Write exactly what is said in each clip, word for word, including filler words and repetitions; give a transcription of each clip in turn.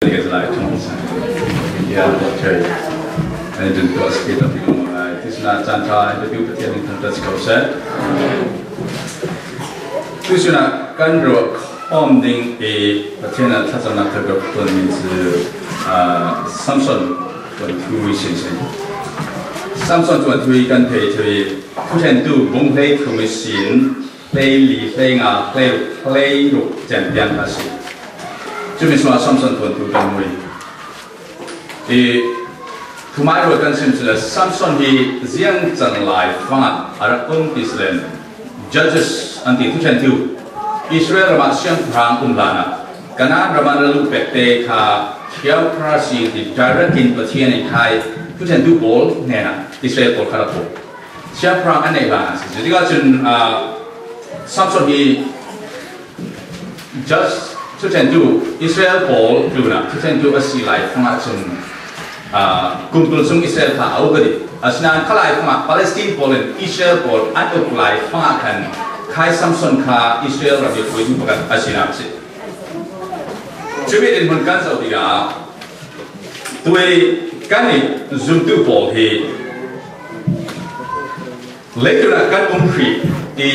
Lai thong sa. Ya, okay. Ai dun to skit a pilo lai. Tisna chan tha ai tu Pathian in thong ta skau sa. Tisna kan ro om ding e Pathian a tha chan na ta ko ton min si, ah, Samson ko tu i sin sin. Samson ko tu i kan thei thei. Kuten tu bung thei tu mi sin. Hlei li, hlei nga, hlei, hlei ruk cem pian kha si. Cumi sungah Samson thuanthu kan hmu hi. I, thumai ruat kan sim sila Samson hi ziang cang lai fangah a rak um ti sila Judges an ti thuṭhen tu. Israel ramah siangpahrang um hlanah Kanaan ramah ralu pekte kha thiauphara si ti direct in Pathian in khai thuṭhen tu pawl hnenah Israel pawl kha rak pawl. Siangpahrang an neih hlanah si. Cutikah cun, ah, Samson hi judge thuṭhentu Israel pawl tlunah thuṭhentu a si lai fangah cun, ah, kumtul sung Israel kha a uk a dih. Asinain kha lai fangah Palestine pawl in Israel pawl an uk lai fangah khan khai Samson kha Israel ram i puitu pakhat a sinak si. Cumi dinhmun kan zoh tikah tui kan i zumtu pawl hi Leitlun ah kan um hrih i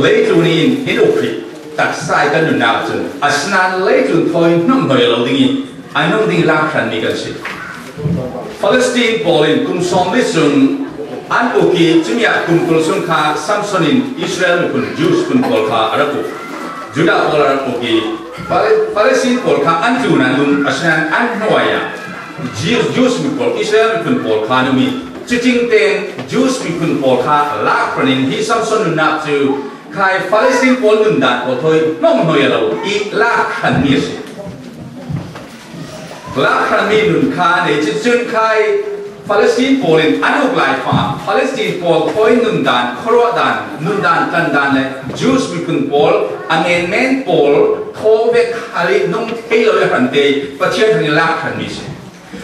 leitlun in in uk hrih taksa i kan nunnak cun, asinain leitlun thawi hnawmhnawi lo ding i a nung ding lak hranmi kan si. Palestine pawl in kum sawmli sung an uk i cumi ah kum kul sung kha Samson in Israel miphun Jews phun pawl kha a rak uk. Judah pawl a rak uk i Pale-, Palestine pawl kha an tlun an um, asinain an hnuai ah Jews, Jews mi pawl, Israel miphun pawl kha an um i cucing tein Jews miphun pawl kha lak hran in hi Samson nunnak cu khai Palestine pawl nundan pawl thawi hnawmhnawi a lo i lak hranmi a si. Lak hranmi nun kha nei cun cun khai Palestine pawl in an uk lai fangah Palestine pawl thawi nundan, khuaruahdan, nundan tlandan le Jews miphun pawl a ngenmen pawl thaw vek hal i nung thei lo i hrante Pathian hran i lak hranmi si.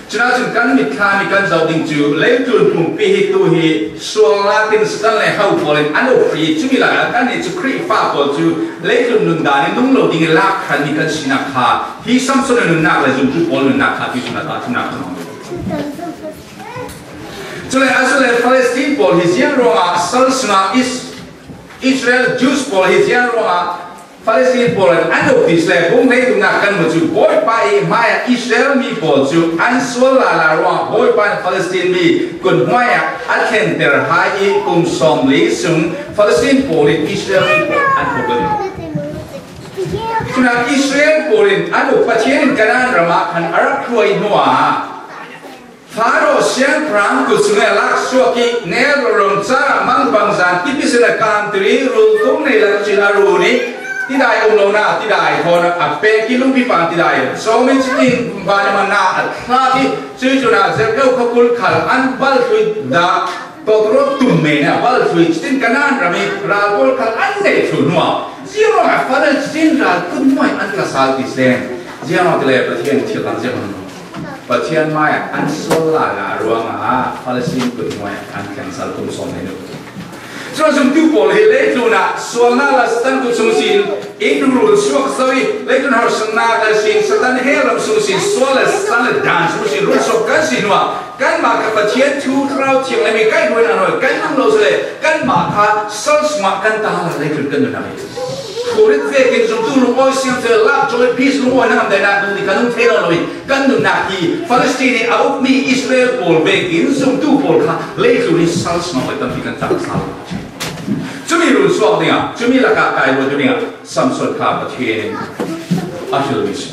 Cunah cun kan mitthlam i kan zoh ding cu leitlun pumpi hi tu hi sualnak in Satan le ho pawl in an uk hrih cumi lai ah kan nih cu Khrihfa pawl cu leitlun nundan i nung lo ding i lak hranmi kan sinak kha hi Samson i nunnak le zumtu pawl nunnak kha tuisun ah tahṭhimnak kan hmang. Cule a cule Palestine pawl hi ziang ruangah sal sungah Is-, Israel Jews pawl hi ziang ruangah Palestine pawl in an uk ti sile bung hleitunnak kan hmu cu Bawipa i hmaiah Israel mi pawl cu an sual lala ruangah Bawipa in Palestine mi kun hmaiah a thlenter hai i kum sawmli sung Palestine pawl in Israel mi pawl an uk. Cunah Israel pawl in an uk Pathian in Kanaan ramah khan a rak hruai hnuah Faro siangpahrang kut sungah lak suak i Nil ram caah mangbangzan tipi sin a kamtir i rul tung nei lak cin a run i tidai um lo na tidai thawn a pek i lungpi pang tidai sawm i cutin vanimana a thlak i cuih cunah Jericho khakul khal an bal hlui dah Tawtawrawt tum men ah bal hlui cutin Kanaan ram i ral pawl khal an neih thluh hnuah ziangruangah Palestine ral kut hnuai an tla sal ti seng ziangruang tile Pathian thil hlan ziang hnu Pathian mai ah an sual lala ruangah Palestine kut hnuai an thleng sal kum sawm hnu. Cun zumtu pawl hi leitlun ah sualnak la Satan kut sung sin in run suak zo i leitlun harsatnak la sin Satan hell ram sung sin sual la Satan la dan sung sin run suak kan si hnuah Kanmah kha Pathian thu Thlarau Thianghlim i kan hruainak hnuai kan nung lo sile kanmah kha sal sungah kan ta lai leitlun kan nunnak hi. Khuarit vekin zumtu lungawi siam sile lak cawi peace lungawi hnam daihnak nung ding kan nung thei lo loin kan nunnak hi Palestine i a ukmi Israel pawl vekin zumtu pawl kha leitlun i sal sungah voi tampi kan tang sal. Cumi run suak dingah cumi lakah kai ruat dingah Samson kha Pathian in a hrilmi si.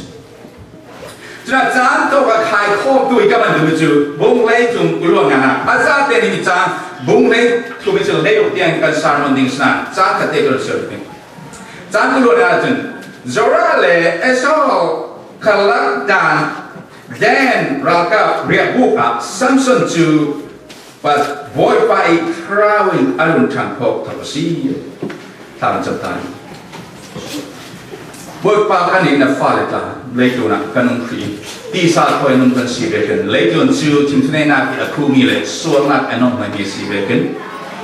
Cun a caan tawk a khai khawmtu i ka man duhmi cu bung hleicung kuluan ngan ah a zate nih caan bung hlei thum i cun hleiruk tiang kan sermon ding sinah caan khat te ka run siar ding. Caan kuluan ngan ah cun Zora le Estaol kha lak dan Dan ralkap riahbuk ah Samson cu Bawipa i Thlarau in a run ṭhan khawh tho a si. Thlarau in cam ta. Bawipa kan i na fale tla leitlun ah kan um hrih tisa thawi nung kan si vekin leitlun cu thimthuneihnak i a khumi le sualnak a nonghmaimi si vekin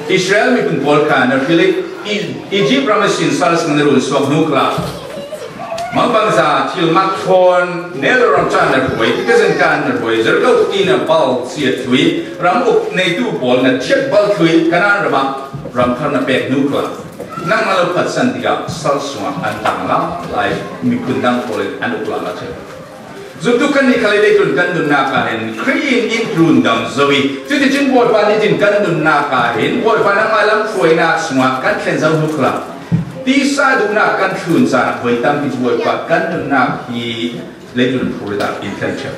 Israel miphun pawl kha na hril i Egypt ram a sin sal sung na run suak hnu kha Mangbangza thil mak thawn, Nilo ramṭan na hruai, Gaza kan na hruai, Jericho tin a bal ciat thui, ram uk neitu pawl na thiat bal thui, Kanaan ramah ramthar na pek hnu kha. Nangmah lo phatsan tikah sal sungah an tang la lai, miphun dang pawl in an uk la la ṭheu. Zumtu kan nih kha leitlun kan nunnak ah hin Khrih in in tlun dam zo i, cuticun Bawipa nitin kan nunnak ah hin Bawipa nangmah lam hruainak sungah kan thlen zo hnu kha. Tisa duhnak kan thlun caan ah voi tampi cu Bawipa kan nunnak hi leitlun phurrit ah in thlen ṭheu.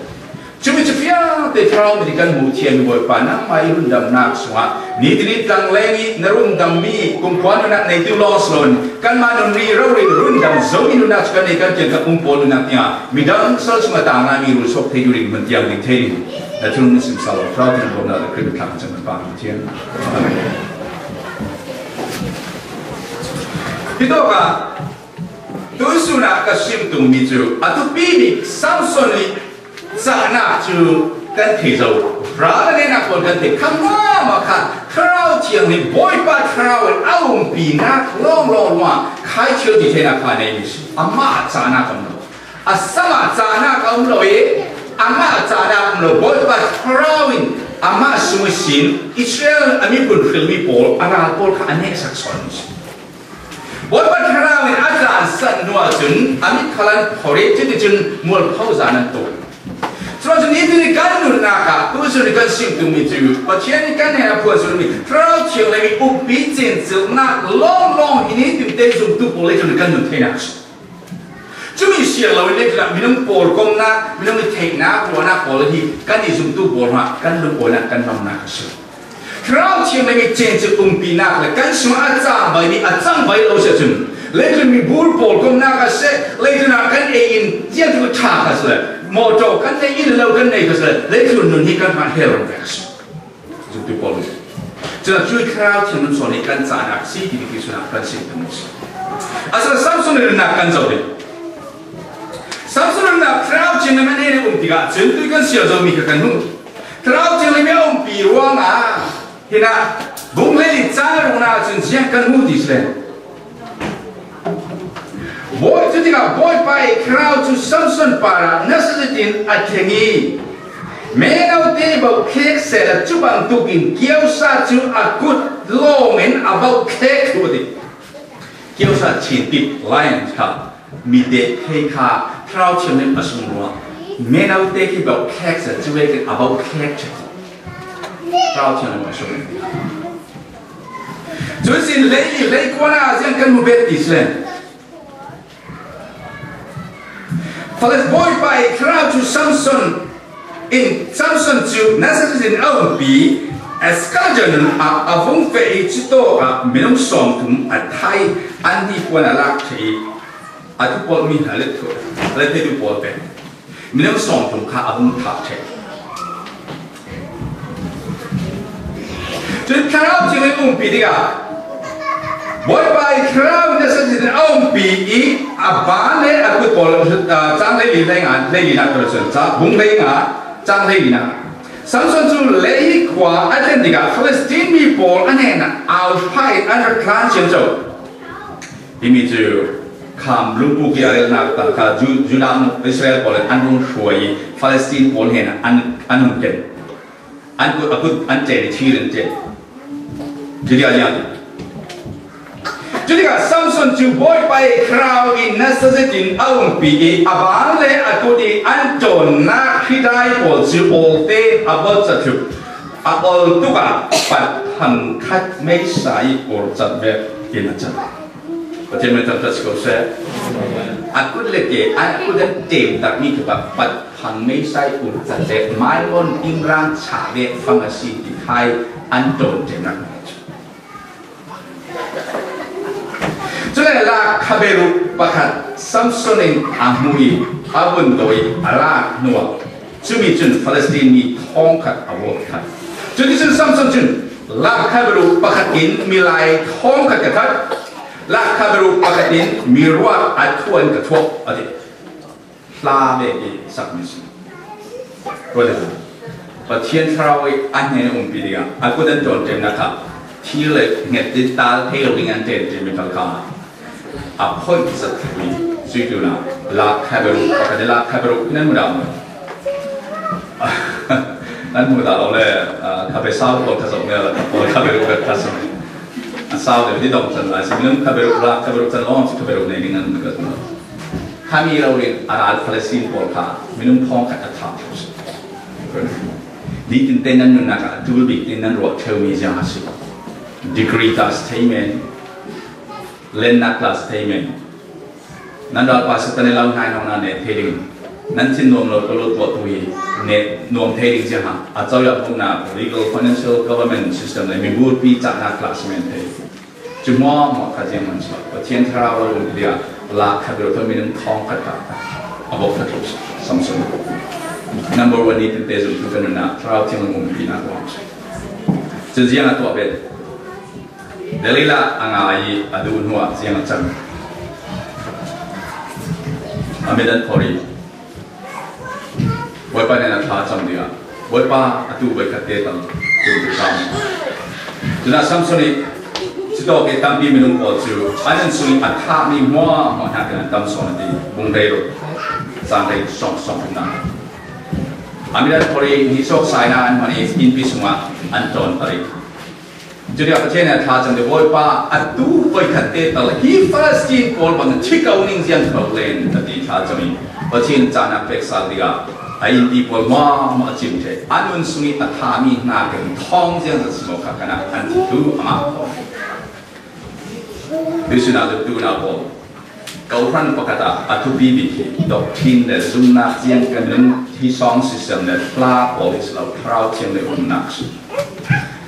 Cumi cu fiangte thlarau mi kan hmuh thiam i Bawipa nangmah i rundamnak sungah nitin i tlangleng i na rundammi kumkhua nunnak neitu lawng si loin kanmah nun rih rori rundam zomi nunnak cu kan nei kan tiang kan um pawl nunnak tiang midang sal sungah tanglaimi rul sawk thei ding hmun tiang ding thei ding na thil sim sal lo thlarau tin bawmnak le Khrih thang cang kan pang thiam. Amen. Hitawkah tuisun ah ka sim tungmi cu a thupi bik Samson nih cahnak cu kan thei zo. Ral le nehnak pawl kan thei. Kha hmahmah kha Thlarau Thianghlim, Bawipa Thlarau in a umpinak lawnglawng ruangah khai thil ti theinak kha a neimi si. Amah cahnak a um lo. A sam ah cahnak a um lo i amah cahnak a um lo. Bawipa Thlarau in amah sung ihsin Israel a miphun hrilmi pawl a ral pawl kha a nehsak sawnmi si. Bawipa Thlarau in a tlansan hnu ahcun a mit khal an phorh i cuticun mualpho zan an tuah. Curuangah cun nitin i kan nunnak ah tuisun i kan sim tungmi cu Pathian in kan hnenah phuansulmi Thlarau Thianghlim i umpi cincilhnak lawnglawng hi nitin te zumtu pawl le cun kan nun theinak si. Cumi siar loin le cun minung pawl komnak, minung i theihnak, ruahnak pawl hi kan i zumtu pawl hna kan lungawinak kan ngamnak a si. Thlarau Thianghlim i cincin umpinak le kan sungah a cangvaimi a cangvai lo si ahcun, leitlun mibur pawl komnak a si, leitlun ah kan ei in ziangtik ṭha kha si le, mawṭaw kan nei, inn lo kan nei kha si le, leitlun nun hi kan hna hel rero vek a si. Zumtu pawl. Cun cu Thlarau Thianghlim sawn hi kan cahnak si ti, ti sunah kan sim kan si. Asal Samson nunnak kan zoh ding. Samson nunnak Thlarau Thianghlim a hnen i um tikah cun tui kan siar zomi kha kan hmuh. Thlarau Thianghlim i a umpi ruangah hinah bung hleili cang ruknak cun ziang kan hmuh ti si le. Bawi, cutikah Bawipa i Thlarau cu Samson parah nasa zetin a thleng i, meno te bohthlek sehla cu bantukin kiosa cu a kut lawngin a bohthlek thluh a ti. Kiosa chin tip lion kha mi te thei kha Thlarau Thianghlim a sung ruang. Meno te khi bohthlek sehla cu vekin a bohthlek ṭheh. Thlarau Thianghlim a sung. Cun sin hleili hleikua ah ziang kan hmu bet ti si le. Fale Bawipa i Thlarau cu Samson in, Samson cu nasa zetin a umpi, Eskaldar nun ah a vung feh i cutawk ah minung sawmthum a thah i an hnipuan a lak ṭheh i a tu pawl mi hna le tu, le tu pawl pek. Minung sawmthum kha a vung thah ṭheh. Cun Thlarau Thianghlim umpi tikah Bawipa i Thlarau nasa zetin a umpi i a ban le a kut pawl, ah, cang hleili hleinga, hleilinak kar cun ca-, bung hleinga, cang hleilinak. Samson cu Lehi khua a thlen tikah Filistin mi pawl a hnenah au phah in an rak tlan ciamco. Himi cu Kham lungput i a relnak ta kha Ju-, Judah, Israel pawl in an rung hruai i Palestin pawl hnenah an, an hung ken. An kut, a kut an ṭen i thir an ṭen. Cuti ah ziang. Cutikah Samson cu Bawipa i Thlarau in nasa zetin a umpi i a ban le a kut i an ṭawnnak hridai pawl cu awlte a bawlcat tuk. A awl tuk ah pat phang khat meisa i ur cat vek in a cat. Pathian min thangṭhat si ko seh. A kut le ke, a kut an ṭem takmi kha pat phang meisa i ur cat le maimon inrang chah vek fang a si ti khai an ṭawn ṭemnak. Cule lak khaberu pakhat Samson in a hmuh i a vun dawi i a lak hnuah cumi cun Palestin mi thawngkhat a vawt khat. Cuticun Samson cun lak khaberu pakhat in milai thawngkhat ka that, lak khaberu pakhat in miruak a thuan ka thuak, a ti. Hla ve i sakmi si. Tuale, Pathian Thlarau i a hnen a umpi dingah a kut an ṭawn ṭemnak kha thir le hnget in tal thei lo ding an ṭen ṭemmi kha a phoih zat thei. Cuih tuna, lak khaberuk, pakhat nih lak khaberuk nan mu dah maw? Nan mu dah lo le, ah, khabe sau pawl kha zong ne la, pawl khaberuk kha zong. A sau de di dong can lai, si minung khaberuk lak khaberuk can long si khaberuk nei ding nan mu ka tuna. Khami lo rin a ral Palestine pawl kha, minung thong khat a thah. Nitin te nan nunnak a tul bik tin nan ruah theu mi ziang a si. Degree class thei men, lennak class thei men. Nan ralpa Satan i lau hnai nong na ne thei ding. Nan thin nuam lo ko lo tuah tu hi ne nuam thei ding ziang ha. A cau ya pum na legal, financial, government system le mi bur pi cah na class men thei. Cu hmuahhmuah kha ziang man suak. Pathian Thlarau lo um dia la khat bel thawh minung thawng khat kha a bok kha tuk Samson. Number one ni tinte zumtu kan nunah Thlarau Thiang lo um pi na tuah. Cu ziang a tuah bet. Delila a ngai i a duh hnuah ziang a cang. A mit an phor i Bawipa nen a thla cam dingah Bawipa a tu voikhat te tal tum tu cam. Tunah Samson i citawk i tampi minung pawl cu an an sung i a thahmi hmuahhmuah hnakin an tam sawn a ti. Bung rei ruk cang rei sawng sawng hna. A mit an phor i hnih sawk saina an hman i innpi sungah an ṭawn tar i Cutia Pathian in a thla cam ding Bawipa a tu voikhat te tal hi Palestine pawl bang thi ko ning ziang ko len a ti thla cam in Pathian cahnak pek sal dingah a innpi pawl hmuahhmuah a cim ṭheh. A nun sung i a thami hna kan thawng ziang zat si maw kha kan ah an thi tu a ngah ko. Tuisun ah zumtu na pawl Kohhran pakhat ah a thupi bik hi doctrine le zumnak ziang kan nun hi sawng sisem le hla pawl hi si lo, Thlarau Thiang le umnak si.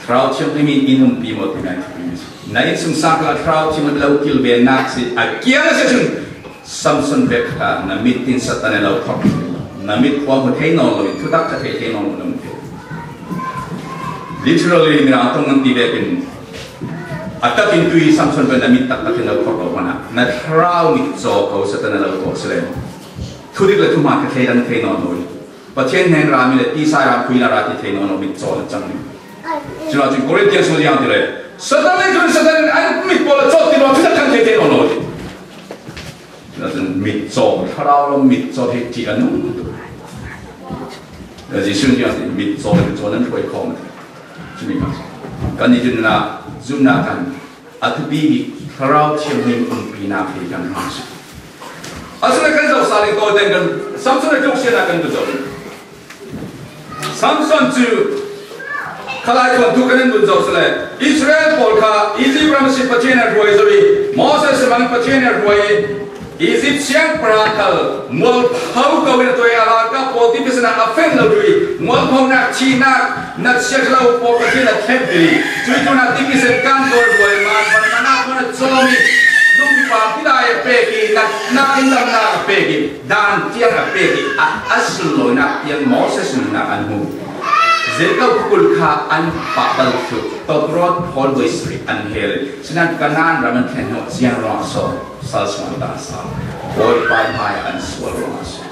Thlarau Thiang timi in umpi maw timi a thupi mi si. Na inn sung sang kala Thlarau Thiang le lo kilvennak si a kiang a si cun Samson bek kha na mit in Satan e lo thawk na mit khua hmu thei nawn lo in thutak kha thei thei nawn lo na um thei. Literally, Mirang tong nan ti vekin a takin tui Samson pen na mit taktak in lo khawk lo hmanah na thlarau mit caw ko Satan a lo khawk si len. Thudik le thuhma ka thei dang thei nawn lo. Pathian hnen rami le tisa ram phuina ra ti thei nawn lo mit caw na cang ni. Cuna cun Korintian sung ziang ti le Satan le cun Satan in an mit pawl a cawt ti lo thutak kan thei thei nawn lo. Cun mit caw, thlarau lo mit caw hi ṭih a nung tuk. Jesuh nih a mit caw, mit caw nan hruai khawm a ti. Cumi kan kan ni cun na zumnak kan a thupi bik thlarau thianghlim umpinak hi kan hmang si. A sung kan zoh sal i tawi kan Samson a tluk sian a kan zoh. Samson cu khalai thawn thu kan in vun zoh sile Israel pawl kha Egypt ram si Pathian a hruai zo i Moses mangin Pathian a hruai i Egypt siangpahrang khal mualpho ko in a tuai a ralkap pawl tipisin ah a fen lo tu i mualphonak thihnak na siak lo pawl Pathian a themh dil i cui tuna tipisin kan tawi hruai man man manak man a cawm i lungpipam tidai a pek i nak nak in damnak a pek i dan tiang a pek i a, a sunlawinak tiang Moses nunnak an hmu. Jacob khukul kha an pah bal thluh, Toprawt phawl voi sarih an hel. Sinan Kanaan ram an thlen hnawh ciang ruang a sawl, sal suan ta a sal. Bawipa hmai an sual ruang a sual.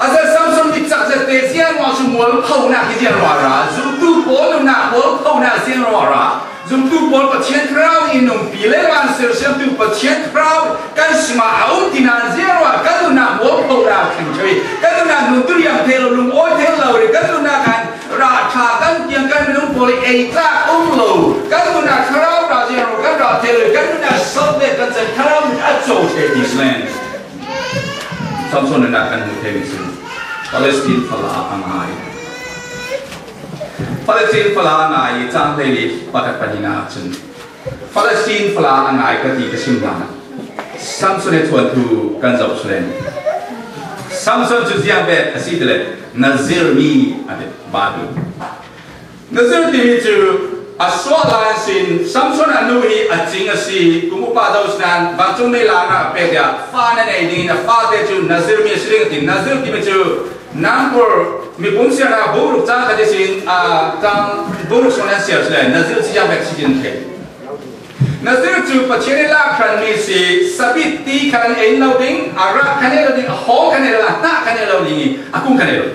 A zat Samson mit cak zet te ciang ruang cu mualphonak hi ciang ruang a ra, zumtu pawl nunnak mualphonak ciang ruang a ra. Zumtu pawl Pathian Thlarau nih numpi le van sersiamtu Pathian Thlarau kan sungah a um ti nan ziang ruah kan nunah mualphonak a thleng ṭheu i kan nunah nun tu riam thei lo, lungawi thei lo i kan nunah kan rah ṭha kan tiang kan minung pawl i ei tlak um lo, kan nunah Thlarau rah ziang ruah kan rah thei lo i kan nunah sawt le kan cen Thlarau min a co ṭheh ti si len. Samson nunah kan hmuh thei mi cu Palestine fala a ngai. Palestine fala a ngai i cang hleili pakhat pahnih ah cun Palestine fala a ngai ka ti ka sim hlan ah Samson i thuanthu kan zoh sulen. Samson cu ziang bet a si ti le Nazir mi a ti Baibal. Nazir timi cu a suah lai sin Samson a nu hi a cing a si. Kum upa zo sinan vancung mi lana a pek tiah fa na nei dingin a fate cu Nazir mi a si ding a ti. Nazir timi cu Number mipum siarna bung ruk cang khat ihsin, aa, cang bung ruk sung nan siar si le Nazir si ziang bek si cin thei. Nazir cu Pathian i lak hranmi si, sabit ti khan an ei lo ding, a rah khan ei lo ding, a hawl khan ei lo, a hnah khan ei lo ding i a kum khan ei lo.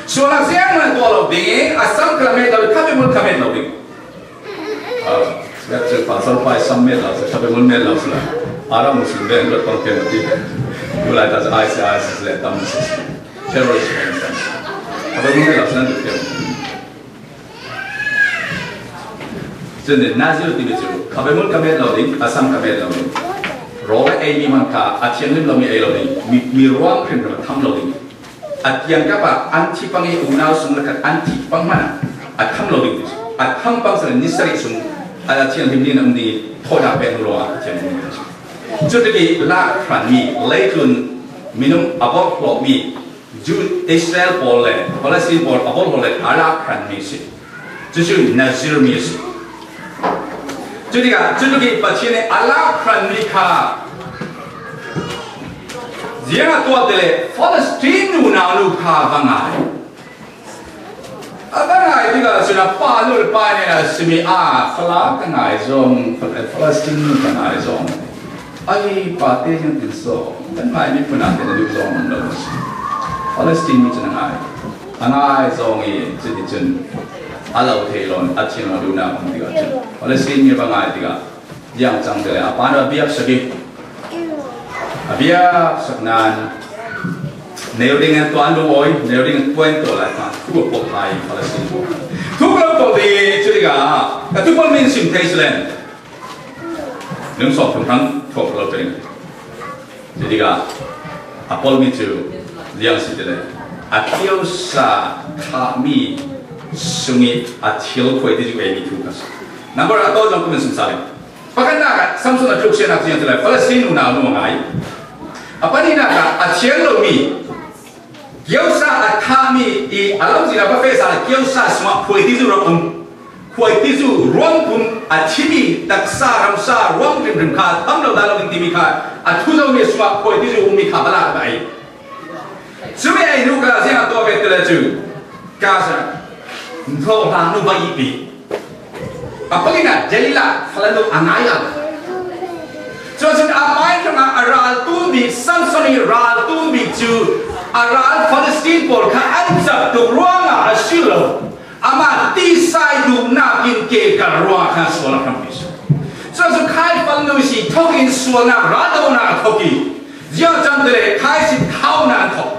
Sualnak ziang man tuah lo ding i a sam kha met lo, kha bimul kha met lo ding. Aa, cu pa so pa i sam met lo, kha bimul met lo si lo. Arab Muslim beng lut pang pian ti. Ulai ta ISIS le tam terrorist beng. Apa mun la san tu pian. Cun Nazir timi cu khabe mun ka met lo ding, a sam ka met lo ding. Rawle ei mi man kha a thianghlim lomi ei lo ding, mi, mi ruang hrimhrim a tham lo ding. A tiangkap ah an thi pang i unau sung lakhat an thi pang hmanh ah a tham lo ding cu. A tham pang sal ni sarih sung a thianghlim ding an um ding i thawhnak pek hnu lawng ah a thianghlim ding cu. Cutikih lak hranmi leitlun minung a borhhlawhmi Jew Israel pawl le Palestine pawl a borhhlawh le a lak hranmi si. Cucu Nazir mi a si. Cutikah, cutikih Pathian nih a lak hranmi kha ziangah tuah ti le Palestine nunau nu kha va ngai. A va ngai tikah cun a pa nu le pa nih a simi a fala ka ngai zong, Palestine nu ka ngai zong. Ai, pate ziangtin so, kan ngai miphun ah kan duh zong um lo si. Palestine mi cun a ngai. A ngai zong i cuticun a lo thei lo in a thin lo duhnak um tikah cun Palestine mi va ngai tikah ziang cang te le a pa a biak sak i a biak sak nain neu ding an tuan lu awi, neu ding an tuan to lai khan thu a pawt lai Palestine. Thu ka lo pawt i cutikah ka tupan min sim thei si len. Lungsawm thum hrang thawk lo peng. Cutikah a polmi cu ziang si ti le a kiosa thahmi sung i a thil khuai ti cu eimi thu kha si. Number a tawl zong kumin sumsa le. Pakhatnak ah Samson a tluksiatnak ziang ti le Palestine unau nu a ngai. A pahnihnak ah a thiang lomi kiosa a thahmi i a lamzin a va fehsa kiosa sungah khuai ti cu rak um. Khuai ti cu ruangpum a thimi taksa ramsa ruang hrimhrim kha tam lo dah lo in timi kha a thu zomi sungah khuai ti cu ummi kha va lak a ei. Cumi ei nu ka ziang a tuah ve ti le cu ka sa hnawh hna nu va ihpi. A pahnihnak Delilah fala nu a ngai lo. Cucun a mai hrangah a ral tum bik Samson i ral tum bik cu a ral Palestine pawl kha an cak tuk ruangah a si lo. Amah tisa i duhnak in ke kar ruangah khan sual a hrampi si. Cucu khai fanu si thawk in sualnak raldohnak a thawk i ziang cang te le khai si thaunak an thawk.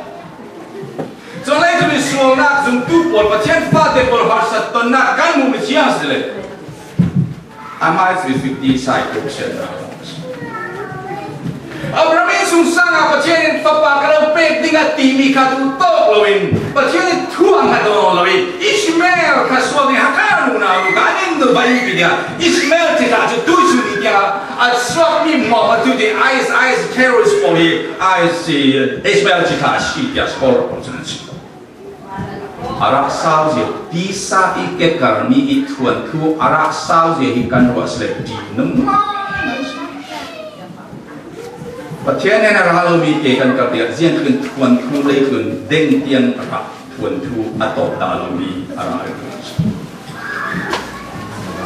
Cun leitlun i sualnak zumtu pawl Pathian fate pawl harsat tonnak kan hmuhmi ziang si le. Amah cu fifty sai khup sian hna. Abraham innsungsang ah Pathian in fapa ka lo pek ding a timi kha duh tawk loin Pathian in thu a hngat nawn lo i Ishmael kha sual ding Hagar nunau nu kha an in nu va ihpi ding a Ishmael cithlah cu tuisun ni tiang a suakmi hmuahhmuah tu ti ISIS terrorist pawl hi ISIS Ishmael cithlah a si tiah scholar pawl cun an si. A rak sau zia tisa i kekarmi i thuanthu a rak sau zia hi kan ruah si le ṭi nungmai. Pathian nen a ra lomi ke kan kar tiah ziangtlun thuanthu leitlun deng tiang a rak thuanthu a tawp dah lomi a ra lo.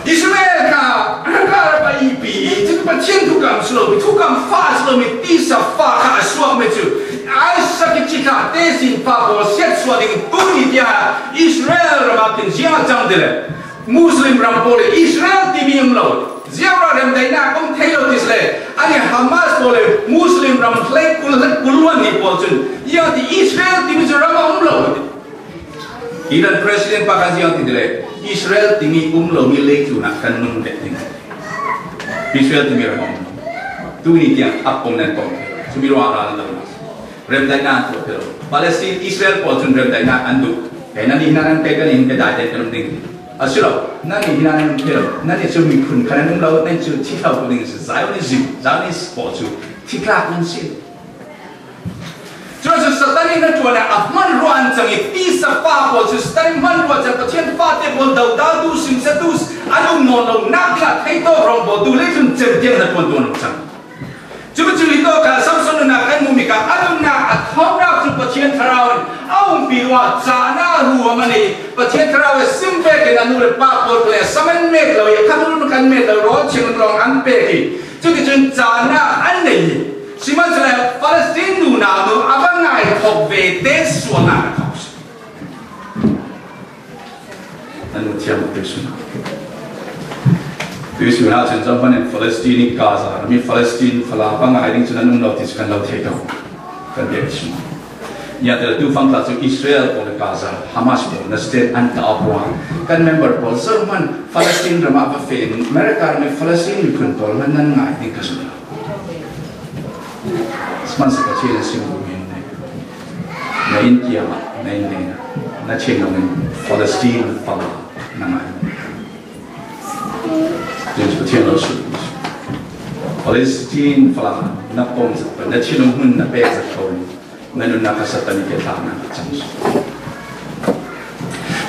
Ishmael kha Hagar a ihpi i, cun Pathian thukam si lomi, thukam fa si lomi, tisa fa kha a suakmi cu Isaac i cithlah tesin fa pawl siatsuah ding tuni tiah Israel ram ah khin ziang a cang ti le Muslim ram pawl i Israel timi um lo, ziaruah remdaihnak um thei lo ti si le, ani Hamas pawl le Muslim ram hlei kul, kul luan nih pawl cun, ziang ti Israel timi cu ram ah um lo. Iran president pa khan ziang ti le Israel timi um lomi leitlun ah kan nung dek ding. Israel timi ram um. Tuni tiang a pom nan pom. Cumi ruang ral lo. Remdaihnak an tuah lo. Palestine Israel pawl cun remdaihnak an duh. Kei nan i hna nan pe kan in ka dai kan um ding. A si lo. Nan i hna nan pe lo. Nan i cu miphun khan nan um lo. Nan cu thi thlo ding si Zionism. Zionist pawl cu thi tlak nan si. Cucu Satan i hnaṭuan ah a hmanrua an cang i, tisa fa pawl cu Satan i hmanrua cang, Pathian fate pawl dodatu, simsatu, an um nawn lo, nak dingah theitawk rawng pawl tu, leitlun cem tiang hnaṭuan tu an um cang. Cumi cu hi tawk ah Samson nunnak kan hmuhmi kha a nunnak a thawknak cu Pathian Thlarau in a umpi ruah cahnak huham an i, Pathian Thlarau i sim vekin a nu le pa pawl pale a sam an met lo i, a khamrun kan met lo, rawl chin lawng an pek i, cuticun cahnak an nei i, Sihmanhsehlaw Palestine nunau nu a va ngai thawk ve te sualnak a thawk si. Nan u thiam te suna. Jesuh na cun German in Palestine i Gaza, mi Palestine fala bang ai ding cun an um lo ti cu kan lo thei ko. Kan biak chin. Ya te tu fang ta cu Israel ko le Gaza, Hamas ko na state an ta puang. Kan member ko German Palestine ram ah va fe, America ram Palestine mi phun ko man nan ngai ding ka zul. Sman sa ka chin sim ko min ne. Na in kia ma, na in ne. Na chin lo min Palestine fala na ngai. Jesuh Pathian lo su. Palestine fala na pom zat na chin lo mun na pe zat ko. Nan nunnak a Satan i biathaknak a cang.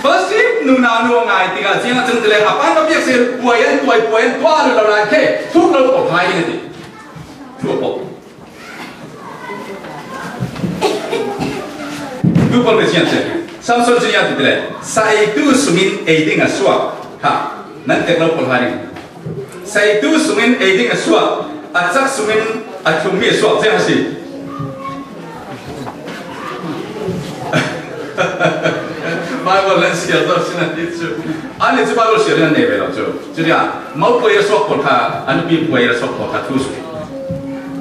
Palestine nunau nu a ngai tikah ziang a cun tile a pan biak si puai an tuai puai an tuah lo lai khe thuk lo ko hai ding a ti. Thu a pok. Tu pol ve ziang se. Samson cu ziang ti tile. Sa ei tu sungin ei ding a suak. Ha. Nan tek lo ko hai ding. Saitu sungin ei ding a suak, a cak sungin a thlummi a suak ziang a si. Bible nan siar zo sin a ti cu. Ani cu Bible siar nan nei ve lo cu. Cu dia, mo puai a suak pawl kha, an pi puai a suak pawl kha thu sung.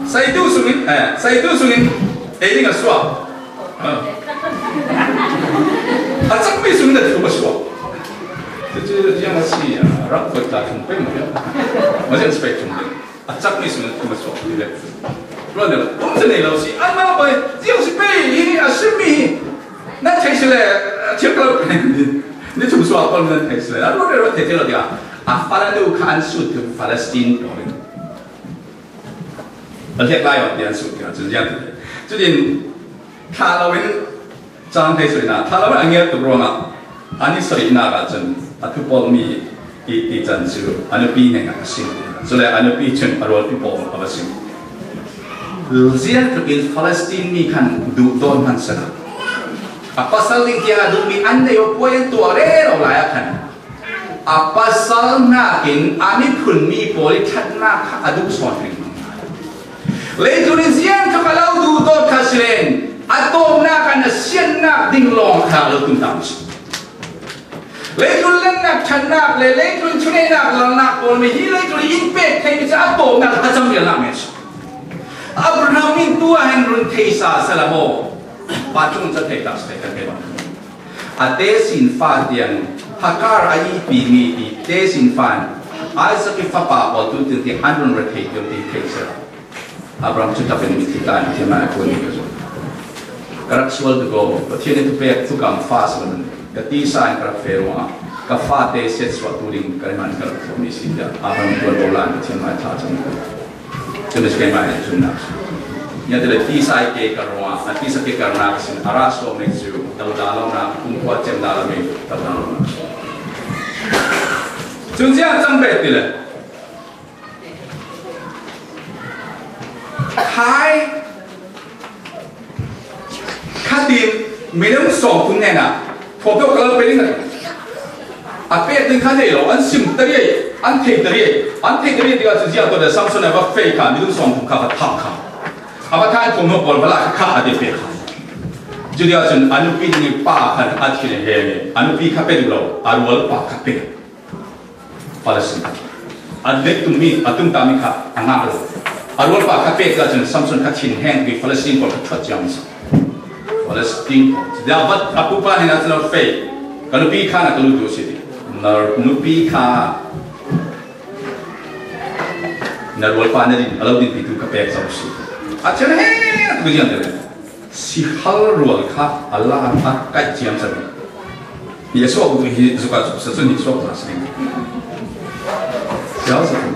Saitu sungin, eh, saitu sungin ei ding a suak. A cakmi sung na thum a suak. Cucu ziang a si, a rak voi ta thum pei maw. Ma ziang si pei thum pei. A cakmi sung na thum a suak ti le. Ruan le, um si nei lo si, an ma bai, ziang si pei hi, a simi hi. Na thei si le, thil ka lo pei ni. Ni thum suak pon na thei si le. A ruan le ruan thei thei lo dia. A fala nu kha an sut tu Palestine pawl. A lek lai awk tiang suk tiang cun ziang ti. Cutin thlah lo in cang thei suina, thlah lo in a ngiat tuk ruangah an i sarihnak ah cun a thupawlmi i ti can cu a nupi hnenah a sim. Cule a nupi cun a rualpi pawl a va sim. Ziang tukin Palestine mi khan duhdawt hmansak a, a pasal ding tiang a duhmi an nei awk puai an tuah rero lai ah khan a pasal hnakin a miphunmi pawl i ṭhatnak kha a duh sawn ringring. Leitlun in ziang tuk a lo duhdawt kha si len a tawpnak an a siannak ding lawng kha a lo tumtang si. Leitlun lennak ṭhatnak le leitlun thuneihnak lalnak pawl mi hi leitlun in pek theimi cu a tawpnak a cam vialnak men si. Abraham in tu ah hin run theisa sela maw? Pa ṭung ca thei ta si kan pe bang. A tesin fa tiang Hagar a ihpimi i tesin fa in Isaac i fapa pawl tu tiang an run rethei tiang ti thei sela. Abraham cu takin mi thita in thimai a kuan ka zon. Ka rak sual tu ko, Pathian in thupek thukam fa sual in ka tisa in ka rak fe ruangah ka fate siatsuah tu ding ka riman ka rak thawmi si tiah Abraham tuan lo lai Pathian mai thla cang ko. Cumi si keimah in cunnak si. Nia tile tisa i ke ka ruangah, a tisa ke karnak sin a ra suak mi cu dodalonak, kumkhua cem dalomi dodalonak si. Cun ziah cang bet tile. Khai khatin minung sawm phun hnenah phuapeuh ka lo pe ding a pek ding kha nei lo, an sim ta riai, an thei ta riai, an thei ta riai tikah cu ziah tuah le Samson a va fei kha minung sawm phun kha va thak kha. A va thak phun pawl va la kha a ti pek kha. Cu tikah cun a nupi ding i pa khan a thin a heng i a nupi kha pe duh lo, a rual pa kha pe. Palestine. A let tummi, a tumtami kha a ngak lo. A rualpa kha pek ahcun Samson kha thinheng ti Palestine pawl kha ṭhuat ciami si. Palestine pawl. Dah vat a pupa hnenah cun a fei. Ka nupi kha na ka lut u si ti. Na nupi kha na rualpa na din, a lo dinpitu ka pek zo si. A ṭhen he tu ziang te le. Sihal rual kha a la a kaih ciamco. Hi a suak hi zuk ah cun sa cun hi suak hna si. Sihal sa cun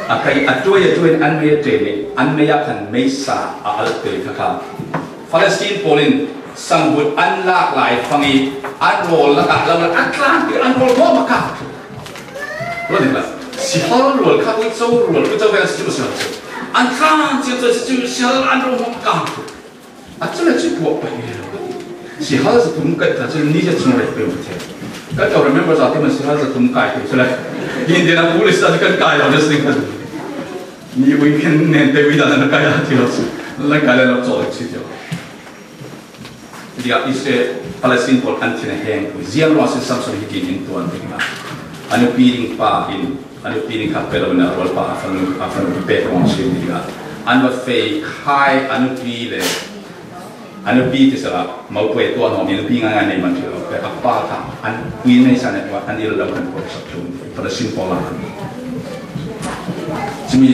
a kai a ṭuai a ṭuai in an mei a ṭen i an mei ah khan meisa a alh te kha kha. Palestine pawl in sangbut an lak lai fang i an rawl lakah lo an tlan ti an rawl hmawm a kak. Lo ding la. Sihal rual kha uico rual uico ve a si cu sihal cu. An tlan ciamco si cu sihal an rawl hmawm a kak. A cun a cu puak pah ve lo. Sihal zathum kai ta cun ni zia chung rei peuh a thei. Kan ko remember za ti man sihal zathum kai peuh cu lai. Indian a police ta kan kai lo na sing kan. Ni ui khen nen te ui dan na kai a ti lo cu. La kai le lo caw si ti lo. Dia Israel Palestine pawl an thin a heng pui. Ziang ruang sin Samson hi tin in tuan ding a. A nupi ding pa in A nupi nih khat peuh lo in a rualpa a fanu, a fanu pek ruang sin ding a, an va fei khai a nupi le a nupi ti sala mopui tua nuam i nupi ngaingai nei man ti lo pe a pa kha an ui nei sa ne wa an il lo kan ko sa tlung. Palestine pawl a kan. Cumi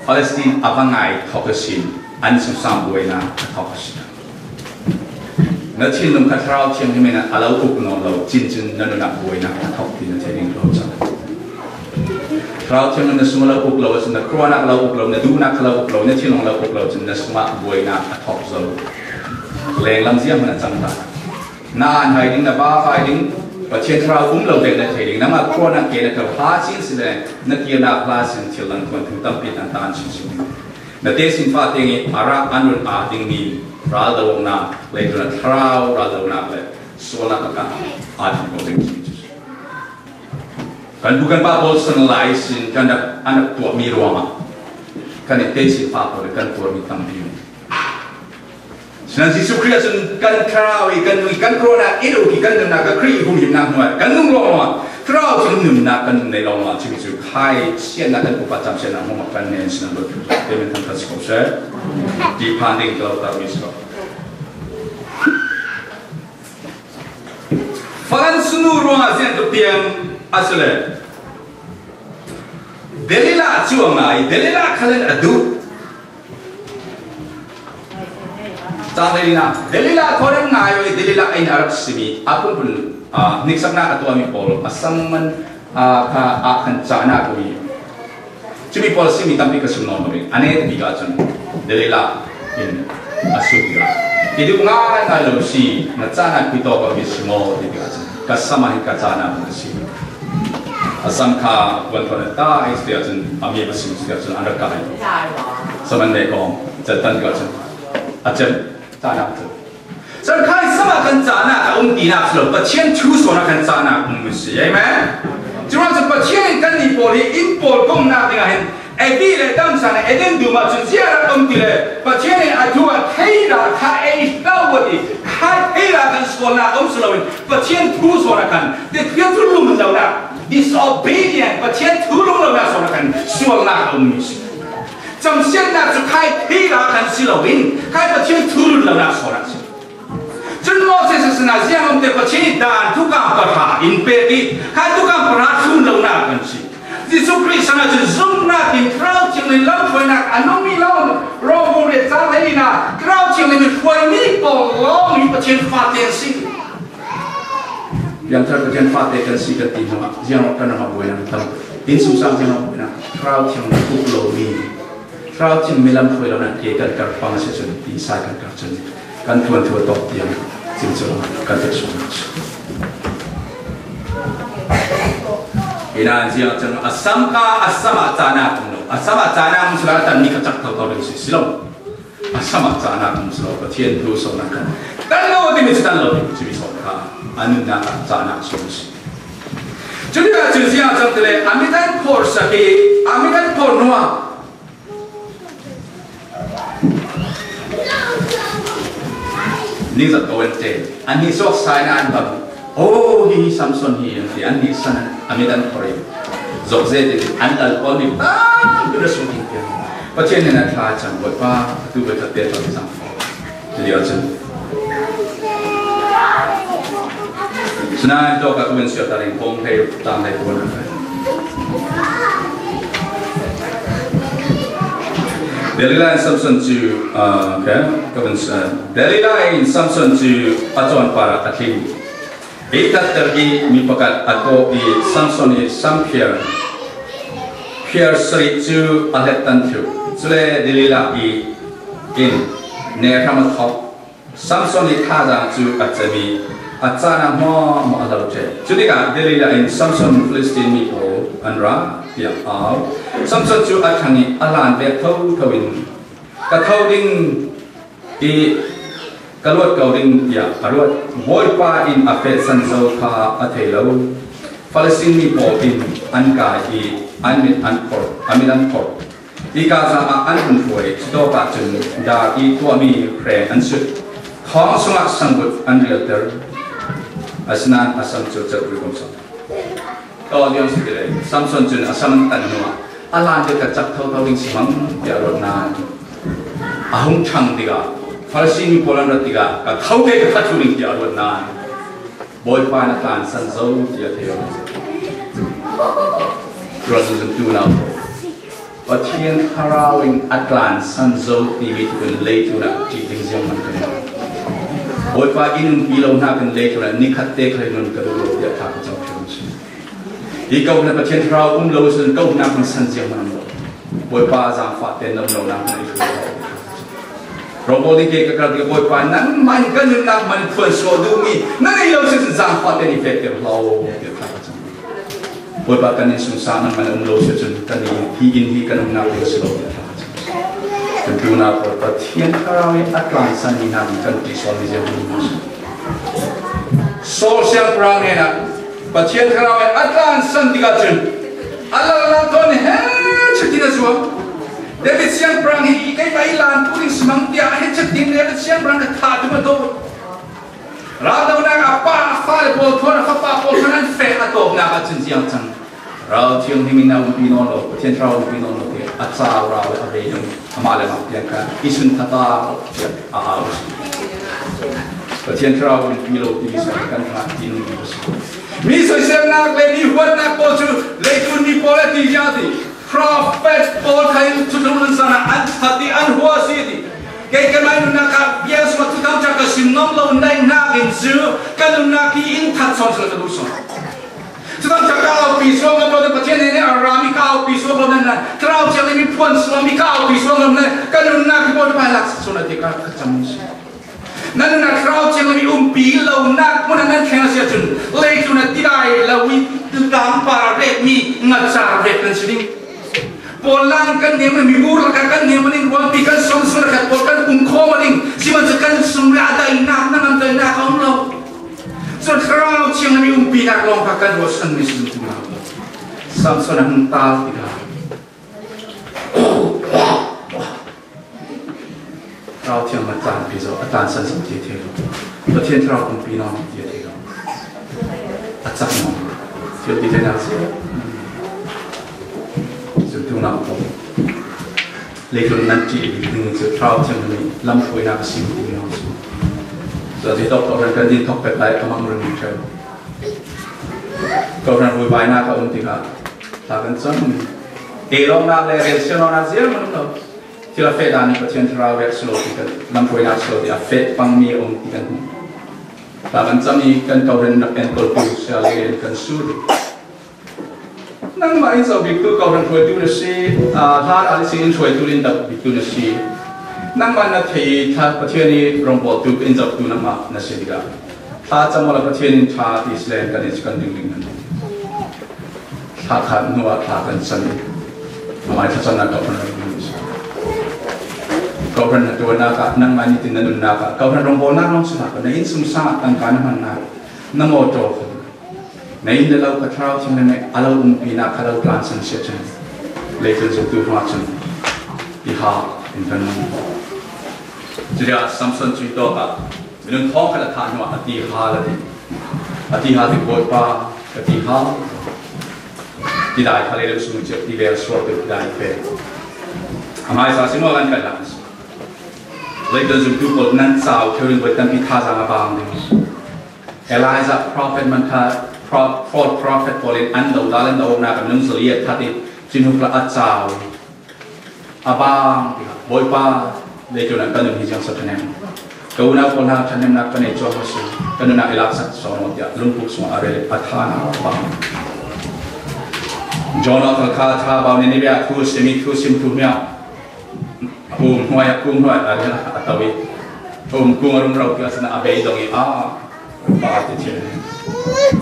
Palestine a va ngai thok a sin an sung sang buaina a thok a sin. Na thinlung kha Thlarau Thianghlim in a lo uk nawn lo, cincin na nunah buaina a thok ti na thei ding lo cang. Thlarau Thianghlim na sung lo uk lo, cun na khuanak lo uk lo, na duhnak lo uk lo, na thinlung lo uk lo, cun na sungah buaina a thok zo. Lenglam ziang na cang ta. Na an hai ding, na ba hai ding, Pathian Thlarau um lo ding na thei ding. Nangmah khuanak ke na kal ha sin si le, na kirnak hla sin thil lang kuan thu tampi an tan sin sin. Na te sin fa teng i a rak an run a ding mi ral do na, lei tu na Thlarau ral do na le sual na ka a ding ko ding. Kan bu kan ba bol san lai sin kan dak an dak tuak mi ruang a. Kan i te sin fa ko kan tuak mi tam ding. Sinan Jesu Khrist cun kan Thlarau i kan nui kan kruanak i uk i kan nunnak a Khrih i humhimnak hnuai kan nung lawng lawng a Thlarau cun nunnak kan nei lawng lawng a cumi cu khai siannak kan upat cam siannak hmuahhmuah kan nen sinan lo tu te men kan kan si ko se. Ti phan ding ka lo tar mi si ko. Fakan sunu ruangah zian tu piang a si le Delilah cu a ngai, Delilah khalin a duh. Cang Delilah, Delilah kho nan ngai oi, Delilah in a rak simi a punpun a hniksaknak a tuami pawl a sang man a kha a khan cahnak umi. Cumi pawl simi tampi ka sum nawn lo i a ne bik ahcun Delilah in a sut bik ah i duh ngaingai lo si, na cahnak pi tawk a mi si maw ti bik ahcun ka sam ah hin ka cahnak a si. A sam kha kuan thon a ta i si ahcun a mi a sim si ahcun an rak kai. Sam an ne kong, cel tan bik ahcun a cem cahnak cu. Cun khai sam ah kan cahnak a um tinak si lo, Pathian thu sawn ah kan cahnak um si. Amen. Curuangah cun Pathian in kannih pawl hi inn pawl kongnak dingah hin Evi le dam san Eden dum ah cun ziah rak um ti le Pathian in a thu a thei ra kha ei hlau a ti. Khai thei ra kan sualnak um si loin Pathian thu sawn ah kan ti, Pathian thu lum lonak, disobedient, Pathian thu lum lonak sawn ah kan sualnak a um si. Camsiatnak cu khai thei ra kan si loin khai Pathian thu lum lonak sawn ah si. Cun Moses a sinah ziang um te Pathian i dan thukam pahra in pek i khai thukam pahra thlun lonak kan si. Jesuh Khrih sinah cun zumhnak in Thlarau Thianghlim lamhruainak a nungmi lawng, Rom le cang hleihna Thlarau Thianghlim in hruaimi pawl lawng hi Pathian fate an si. Piangthar Pathian fate kan si kan ti hnuah ziang kan ram a buainak tam. Inn sungsang ziang a buainak Thlarau Thianghlim uk lomi. Thlarau Thianghlim lam hruai lo nan ke kan kar pang a si cun ti sai kan kar cun kan tuan thu a tawk tiang cin cu kan tek sual a si. Ina ziang cun a sam kha a sam ah cahnak um lo. A sam ah cahnak um si lo, a tan mi kha cak toto ding si, si lo. A sam ah cahnak um si lo. Pathian thu sawn ah kan tan lo timi cu tan lo timi cu mi sawn kha a nunnak ah cahnak sawm si. Cumi ah cun ziang cang ti le a mit an phor sak i a mit an phor hnuah Ningzat ko an ṭe. An hnih suak sai nain bang, "Oh, hi hi Samson hi," an ti. An hnih san an, a mit an phor i zok zetin an lal pawl nih tam tuk a sung in piang. Pathian nih a thla cang, "Bawipa, atu bawipa te thla cang." Ti lio cun. Sinain tawk a tuan siatar in kong hei tang hei tuan a kai. Delilah in Samson cu, ah, okay, ka van, ah, Delilah in Samson cu a cawn par ah a tling. Ei thatter i mi pakhat a kawh i Samson i samphiar, phiar sarih cu a hlet tan thluh. Cule Delilah i in nerham a thawk. Samson i thazaang cu a cem i a cahnak hmuahhmuah a hlo ṭheh. Cutikah Delilah in Samson Filistin mi pawl an ra tiah au. Samson cu a ṭhang i a hlan vek thotho in, "Ka tho ding i ka luat ko ding," tiah a ruat. Bawipa in a fehsan zo kha a thei lo. Filistin mi pawl in an kai i an mit an phorh, a mit an phorh. Hi Gaza ah an hun hruai, cutawk ah cun dar i tuahmi hreng an sut. Thawng sungah sangbut an rialter. Asinain a sam cu cerh rih ko seh. Tua ziang si ti le, Samson cun a sam an tan hnuah, a lan deuh ka cak thotho ding si hmang, tiah ruatna a hung ṭhang tikah, Farasi mi pawl an rat tikah, ka tho kei ka that thlu ding, tiah ruatna Bawipa in a tlansan zo, tiah thei lo. Ruat zungzung tu nau. Pathian Thlarau in a tlansan zo timi thuk in leitlun ah ṭih ding zianghman kan hau. Bawipa in umpi lo hna kan leitlun ah nikhat te khal in nun ka duh lo tiah thla ka cam ṭheu si. Hi ko hna Pathian Thlarau um lo ahcun ko hna kan san zianghman lo. Bawipa zaangfah te nan um lo nak hna i hruai lo. Rawngbawl ding ke ka kal tikah Bawipa nangmah in kan nunnak hmanh phuan suah duhmi na ngei lo si cun zaangfah te i fek ter hlah tiah thla ka cam. Bawipa kan innsungsang nangmah na um lo si cun kan i hi inn hi kan umnak ding si lo tiah thla ka cam. Kan tuna pawl Pathian Thlarau i a tlansan mi hna kan ṭih sual mi ziang hmanh si. Saul siangpahrang hnenah Pathian Thlarau i a tlansan tikah cun a lalnak thawn he chit in a zuam. David siangpahrang hi keimah i lan tu ding si mang tiah he chit in David siangpahrang ka thah tum a tawh. Raldohnak a pa, a fale pawl thawn, a fapa pawl thawn an feh a tawpnak ah cun ziang cang. Rau thianghlim in a umpi nawn lo, Pathian Thlarau umpi nawn lo tiah a cau rau le a vei ding, amah le amah tiang kha i sun thata tiah a au a si. Pathian Thlarau umpi lo timi sa kan hna ti nung a si. Mi soiselnak le mi huatnak pawl cu leitlun mi pawl a ti zia ti. Profet pawl kha in cu tlung nan zan ah an that i an hua a si ti. Kei keimah nunnak ah bia sungah thuthang ṭha ka sim ngam lo naihnak in cu ka nunnak hi in that sawn sila ka duh sawn. Thuthang ṭha ka aupi suak ngam lo, Pathian he a rami ka aupi suak lo nan, Thlarau Thianghlim in phuan suak mi ka aupi suak ngam le ka nunnak hi Bawipa he laksak sual a ti ka, ka cam si. Nan nunnak Thlarau Thianghlim i umpi lonak hmun ah nan thleng a si ahcun, leitlun a tidai lo i tlangpar a retmi ngacar ret nan si ding. Pawl lang kan neu, mi bur lakah kan neu, manin rualpi kan sawm sun khat pawl kan pum khawm ding. Sihmanhsehlaw kan sung le a daihnak, hnangam daihnak a um lo. Cun Thlarau Thianghlim i umpinak lawng kha kan ruahsan mi si ding. Samson a hung tal tikah Thlarau Thianghlim a tlanpi zo, a tlansan zo ti a thei lo. Pathian Thlarau umpi nawn ti a thei lo. A cak nawn. Thil ti theinak si. Cu tu nak ko. Leitlun nan ṭih bik ding cu Thlarau Thianghlim lamhruainak a si ti nawn si. Cuti tawk tawk kan din thok pek lai a mang ring ṭheu. Kohhran hruaibainak a um tikah thla kan cam. Te lawmhnak le relsiam lawmhnak ziang an um lo. Thil a feh dan i Pathian Thlarau riak si lo ti kan lamhruainak si lo ti a feh pangmi a um ti kan hmuh. Thla kan cam i kan kohhran rak en koltu sia le kan sur. Nangmah in zoh biktu kohhran hruaitu na si, aa, hlan ah si in hruaitu in zoh biktu na si. Nangmah na thei i thla Pathian i rongbawltu in zohtu nangmah na si tikah thla cam awla Pathian in ṭha ti si len kan i kan ding ding hna. Thla khat hnu ah thla kan cam i amai thlacamnak kohhran rak hmu si. Kohhran na ṭuannak ah nangmah nitin na nunnak ah kohhran rongbawlnak lawng si hna ko, na innsungsang ah tangka na hmannak, na mawṭaw kha, na inn le lo kha Thlarau Thianghlim nih a lo umpinak kha lo tlansan si ahcun leitlun zumtu hna cun i ha in kan nung. Cuti ah Samson cu tawk ah minung thawng khat a thah hnuah a ti ha a ti. A ti ha ti Bawipa, ka ti ha. Tidai kha lei lo sung cia ti vel sual tu tidai fe. A hmaisa si maw kan kan lak si. Leitlun zumtu pawl nan cau theu ring voi tampi thazaang a bang ding. Elijah prophet man kha pro-, false prophet pawl in an lo dal an lo nak an nung zali a that i cin huk la a cau. A bang tikah Bawipa, leitlun ah ka nun hi ziang sa ṭhahnem. Ka unau pawl hna ṭhahnemnak ka nei cuang a si. Ka nun ah i laksak sawn maw tiah lungpuk sungah a rel a tha na a bang. Jonah kha kha tha bau nih ni bia thu sim i thu sim thu hmiah. A um hnuai, a um hnuai, a, a to i. A um kung a rum ro tiah a beidong i a, pa ti thil.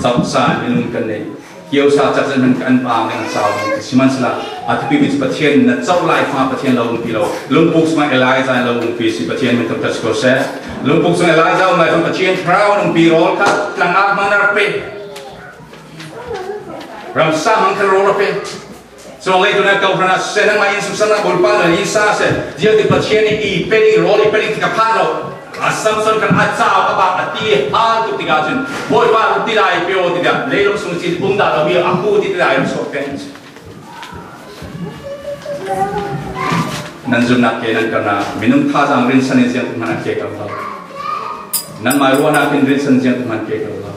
Cauhsan minung kan nei. Kiosa cak zet hmanh kan pang ding a cau ding ti. Sihmanhsehlaw, a thupi mi cu Pathian na cauh lai fang Pathian lo umpi lo. Lungpuk sungah Elijah lo umpi si Pathian min thangṭhat si ko seh. Lungpuk sungah Elijah um lai fang Pathian Thlarau umpi rawl kha tlang ah hmang nar pe. Ramsa hmang kha rawl pe. Cun leitlun ah kawhhran ah siseh, nangmah inn sung sangnak bulpa nan inn sa seh, ziangtin Pathian nih i pe ding, rawl i pe ding ti ka phang lo. A Samson khan a cau a bak a ti hal tuk Ka cun, Bawipa, ti lai pe aw, ti dah, leilung sung cin um dah lo mi a pu ti lai so pen. Nan zumnak ke nan karnak minung thazaang rinsan in ziang hman an ke kal lo. Nangmah ruahnak in rinsan ziang hman ke kal lo.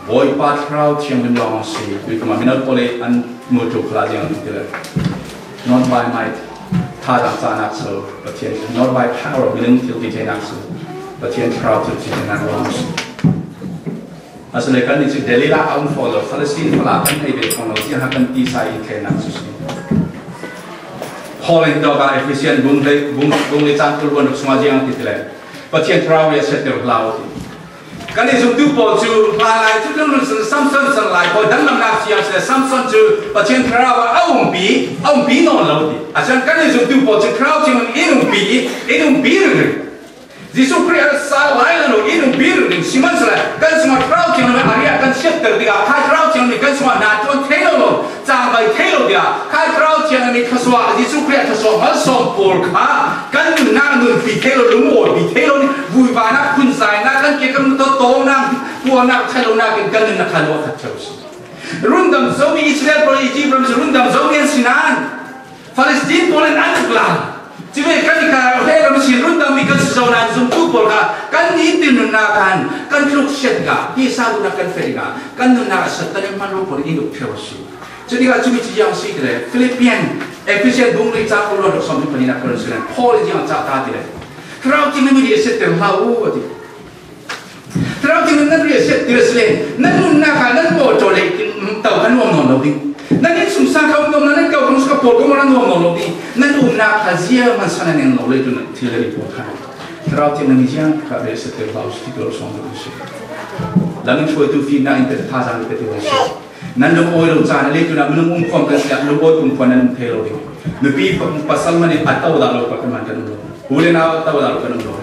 Bawipa Thlarau Thianghlim lawng a si. Tuikum ah mino pawl i an mutu khla ziang ti le. Not by might, thazaang cahnak so, Pathian, not by power, minung thil ti theinak so, Pathian Thlarau thil ti theinak lawng a si. Asile kan nih cu Delila a um fawn lo, Palestine fala kan hei ve fawn lo, tiah kan tisa in thlennak cu si. Paul in tawka Efesian bung hlei, bung, bung li cang kul ruan ruk sungah ziang ti tile, Pathian Thlarau riahsiat ter hlau ti. Kan i zumtu pawl cu hlanlai cu kan run sun Samson san lai pawl danglamnak siang sile Samson cu Pathian Thlarau a umpi, a umpi nawn lo ti. A chan kan i zumtu pawl cu Thlarau Thianghlim in umpi i, in umpi ringring. Jesuh Khrih a sa lai lo in umpi ringring si man sile kan sungah Thlarau Thianghlim a riah kan siatter tikah kha Thlarau Thianghlim kan sungah na tuan thei lo lo. Cangbai thei lo tiah kha Thlarau Thianghlim i thluasuah, Jesuh Khrih a thluasuah malsawm pawl kha kan nunnak nunpi thei lo, lungawpi thei lo, vuivainak, phunzainak, kan ke kan tawtawnak, puannak, ṭhalonak in kan nunnak kha luah khat ṭheu si. Rundam zomi Israel pawl Egypt ram si rundam zomi an si nain Palestine pawl in an uk lai. Civil kan i kar he ram si rundam mi kan si zo nain zumtu pawl kha kan nitin nunnak kan kan tluk siat tikah, hi sa nunnak kan fe tikah, kan nunnak a Satan in hman lo pawl in uk ṭheu si. Cutikah cumi cu ziang si ti le, Philippian, Efesian bung li cang kul ruan ruk sawm hnih panin a kan si le, Paul in ziang a cah ta ti le, Thlarau Thianghlim in riahsiat ter hlah u, a ti. Thlarau Thianghlim nan riahsiat ter si le, nan nunnak ah nan mawṭaw le, tau kan nuam nawn lo ding. Nan innsungsang kha um nawn lo, nan kau kong sung kha pawl kong nan nuam nawn lo ding. Nan umnak kha ziah hmansan a neng lo le tu nan thil le pawl kha. Thlarau Thianghlim in ziang kha riahsiat ter hlah u si ti lo sawm lo si. Lam in hruaitu fimnak in pe thazaang in pe ti lo si. Nan lungawi lo caan a leitlun ah minung um khuam kan si ah, lungawi kumkhua nan um thei lo ding. Mipi pa-, pasal man in a to dah lo pakhat man kan um lo. U le nau a to dah lo kan um lo.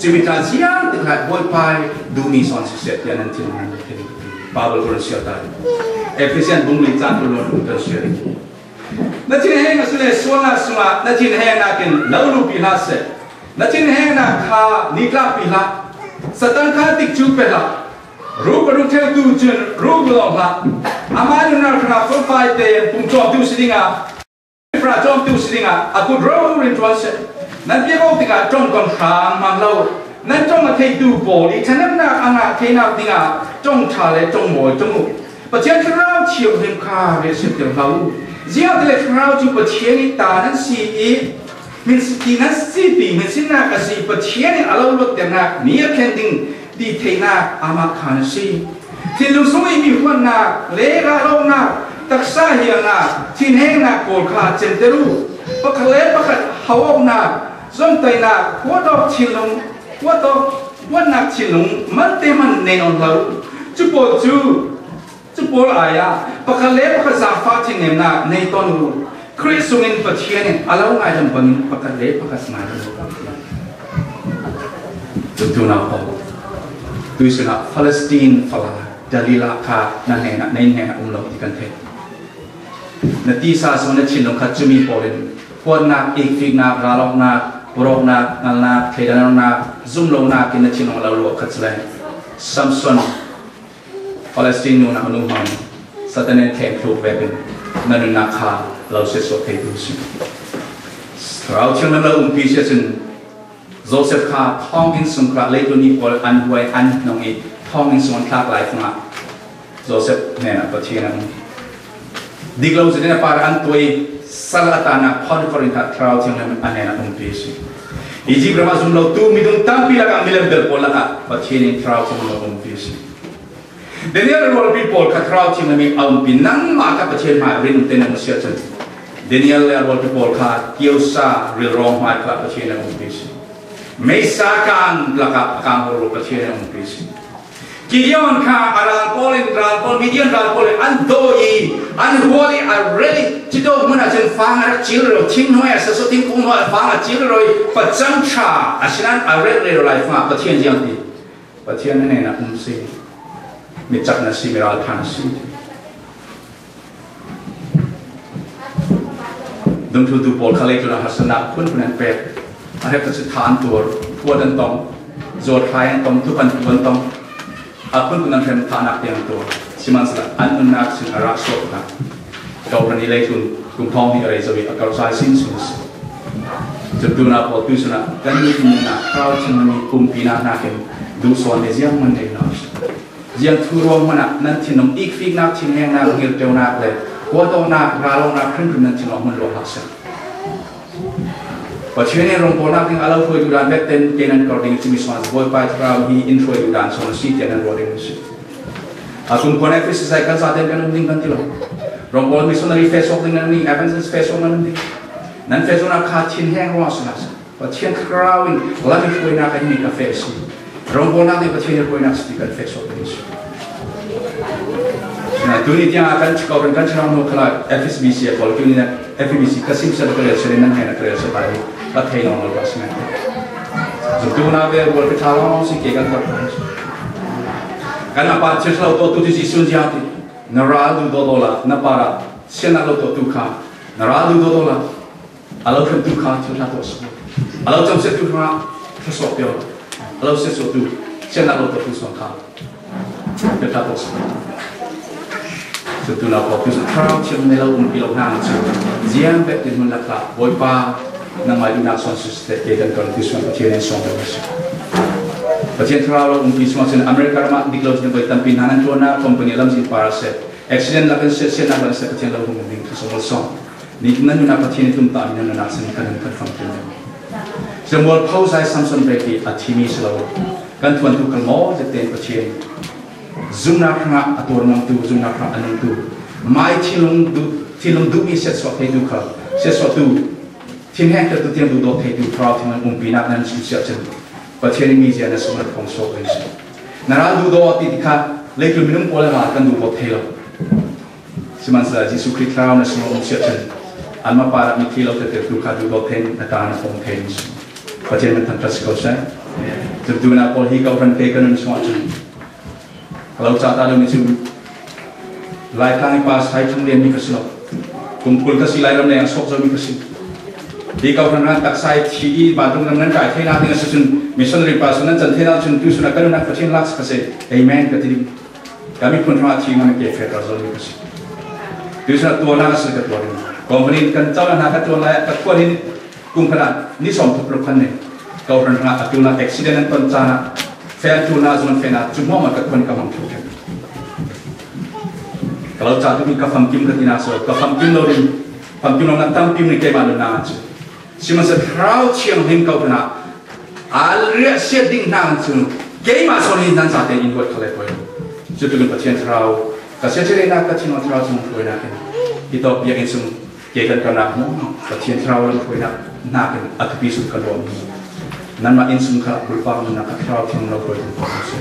Cumi tla ziang tik hlah Bawipa i duhmi sawn siseh tiah nan thin nan thei. Baibal kong sial ta. Efesian bung li cang kul ruan kan sial. Na thinhengnak sile sualnak sungah na thinhengnak in lo lupi hlah seh. Na thinhengnak kha nitlakpi hlah. Satan kha tikcu pe hlah. Ruk a ruk theutu cun ruk lawm hlah. Amah nunnak hrangah fangfai tein pumcawmtu si dingah, hrah cawmtu si dingah a kut rori in ṭuan seh. Nan biak awk tikah ṭongkam hrang hmang lo. Nan ṭong a theitu pawl i ṭhanemnak a ngah theinak dingah ṭong ṭha le ṭong mawi ṭong uh. Pathian Thlarau Thianghlim kha riahsiat ter hlah u. Ziangahtile Thlarau cu Pathian i ta nan si i, hminsi ti nan si ti hminsinnak a si. Pathian in a lo luatternak ni a thlen ding ti theihnak amah kha na si. Thinlung sung i mi huatnak le ralawknak, taksa hialnak, thinhengnak pawl kha center u. Pakhat le pakhat hauhawknak, zomtaihnak, huat awk thinlung, huat awk, huatnak thinlung malte hman nei nawn hlah u. Cu pawl cu, cu pawl ai ah pakhat le pakhat zaangfah thinnemnak nei tawn u. Khrih sungin Pathian in a lo ngaidam bangin pakhat le pakhat ngaidam lo. Tutu nau pawl, tuisun ah Palestine fala Dalila kha na hnenah, na inn hnenah um lo ti kan theih. Na tisa sung na thinlung kha cumi pawl in huatnak, ikfiknak, ralawknak, puroknak, ngalnak, thleidannak, zumlonak in na thinlung a lo luah kha cu le Samson Palestine nu nak nu hmang Satan in thleng thluk vekin na nunnak kha lo siatsuah theitu si. Thlarau Thianghlim lo umpi si ahcun Joseph kha thawnginn sung kha leitlun i pawl an huai an hnong i thawnginn sung an thlak lai fungah Joseph hnenah Pathian a um. Dik lo zin in a par an tuai sal a tanak phonforh in kha Thlarau Thianghlim a hnenah umpi si. Egypt ram a zum lo tu midung tampi lakah milem bel pawl lakah Pathian in Thlarau Thianghlim a umpi si. Daniel rualpi pawl kha Thlarau Thianghlim in a umpi, nangmah kha Pathian hmai rin te na si ahcun Daniel le a rualpi pawl kha kiosa rilrawng hmai kha Pathian a umpi si. Meisa kan lakah a kan hawh Pathian a umpi si. Gideon kha a ral pawl in, ral pawl, Midian ral pawl in an daw i, an hual i, a rel i, cuto hmun ah cun fang a rak cil rero, thing hnuai ah, saso thing kung hnuai ah fang a cil rero i, pacang ṭha, asinain a rel rero lai fangah Pathian ziang ti. Pathian na hnenah um si, mi cak na si, mi ralṭha na si. Dungthluntu pawl kha leitlun ah harsatnak phunphun an pek. A hrek cu tha an tuar, puat an tong, zuatthlai an tong, tup an tu an tong. A phunphun an hrem thahnak tiang a tuah. Sihmanhsehlaw an nunnak sin a rah suak hna. Kawhhran i leitlun kum thawng hnih a rei zo i a karhzai sinsin a si. Cun tuna Paul tu sinah kan nunnak Thlarau Thianghlim i pumpinak hnakin duhsuan le zianghman nei hna usih. Ziang thu ruang hmanh ah nan thinlung ikfiknak, thinhengnak, ngirṭeunak le kuatawhnak, ralawngnak hrimhrim nan thinlung hmun luah hlah seh. Pathian in rawngpawlnak ding a lo hruaitu dan bek tein kei nan kor ding cumi suan Bawipa Thlarau hi in hruaitu dan suan a si tiah nan ruah ding a si. A kumkhua Efesa kan zaten kan um ding kan ti lo. Rawngpawl missionary feh suak ding nan um ding, evangelist feh suak nan um ding. Nan feh suaknak kha thinheng ruang a si hna seh. Pathian Thlarau in lam i hruainak a himi ka feh a si. Rawngpawlnak nih Pathian i hruainak si ti kan feh suak ding a si. Tuni tiang ah kan kawhhran kan thlarau hnu khalah F B C a Paul tu nih F B C ka simsiat ka relsiat in nan hei na ka relsiat lai ka thei nawn lo ka si ngai. Zumtu na ve rual ka ṭha lawng si ke kan kawhhran. Kan a pa thil lo to tu ti si sun zia ti. Na ral duh dawh dawh la na pa ra sian lo to tu kha. Na ral duh dawh dawh la. A lo hremtu kha thil hla tuah sual. A lo camsiattu hrangah thluasuah pio. A lo siatsuahtu siannak lo tuahtu sual kha thil hla tuah sual. Cutu lo pawh tu Thlarau Thianghlim lo umpi lo hna cu ziang bek tin hmun lakah Bawipa nangmah duhnak suan siseh te kan kan ti suan Pathian in suang lo si. Pathian Thlarau lo umpi suan sin America ramah dik lo sin voi tampi hna nan ṭuannak company lamzin par a si. Accident lak in si, siannak lak in si, Pathian lo hung um ding thu sual suang. Nih nan nunnak Pathian i tumtahmi nan nunnak sin kan kan famkim deuh. Samuel pho zai Samson vek i a thimi si lo. Kan thuantu kan maw zet tein Pathian zumhnak hrangah a tuarnawngtu, zumhnak hrangah a nungtu, mai thinlung duh, thinlung duhmi siatsuah theitu kha, siatsuahtu, thinhengtertu tiang duhdawt theitu Thlarau Thianghlim umpinak nan chimsiah cun Pathian in mizia na sung na phong suak ding si. Na ral duhdawt ti ti kha leitlun minung pawl le hna kan duhdawt thei lo. Sihmanhsehlaw Jesuh Khrih Thlarau na sungah um siah cun anmah parah mitthli lo tete tu kha duhdawt thei in a ta na pawng thei ding si. Pathian min thangṭhat si ko seh. Cun tu na pawl hi kawhhran ke kan nun chungah cun a lo ca ta deuhmi cu Laitlang i pa Sai Thang Lian mi ka si lo. Kum kul ka si Lairam lei a sawk zomi ka si. Hi kawhhran ran taksa i thi i vantung ram nan kai theinak ding a si cun missionary pa sun nan can theinak cun tu sun a kan nunnak Pathian lak si ka si. Amen ka ti ding. Ka miphun hrangah thih ngan ke feh ral zo ka si. Tuihsun ah tuarnak a si ka tuar in company kan cawlai hna ka tuar lai ah ka tuar in kum khat ah ni sawm thuk lo khan nih. Kawhhran hrangah a ṭulnak accident an ton caan ah feh an ṭulnak zong an fehnak cu hmuahmah ka tuar in ka hmang thuk khan. Ka lo ca tuk in ka famkim ka tinak si lo, ka famkim lo in famkim lo nak tampi in keimah nunnak an si. Sihmanhsehlaw Thlarau Thianghlim ko hna a riahsiat ding hna cu keimah sawn in nan zate in huat kha lai poi. Cutuk in Pathian Thlarau ka siathilhnak ka thinlung Thlarau chung hruainak in hi tawk biakinn sung ke kan karnak hnu Pathian Thlarau lam hruainak hnakin a thupi sung kan ruah hnu. Nanmah inn sung kha bulpak nunnak a Thlarau Thianghlim lo hruai kan si.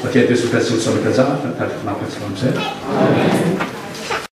Pathian tu sung kan sung sawm kan za kan kar nak kan sawm seh.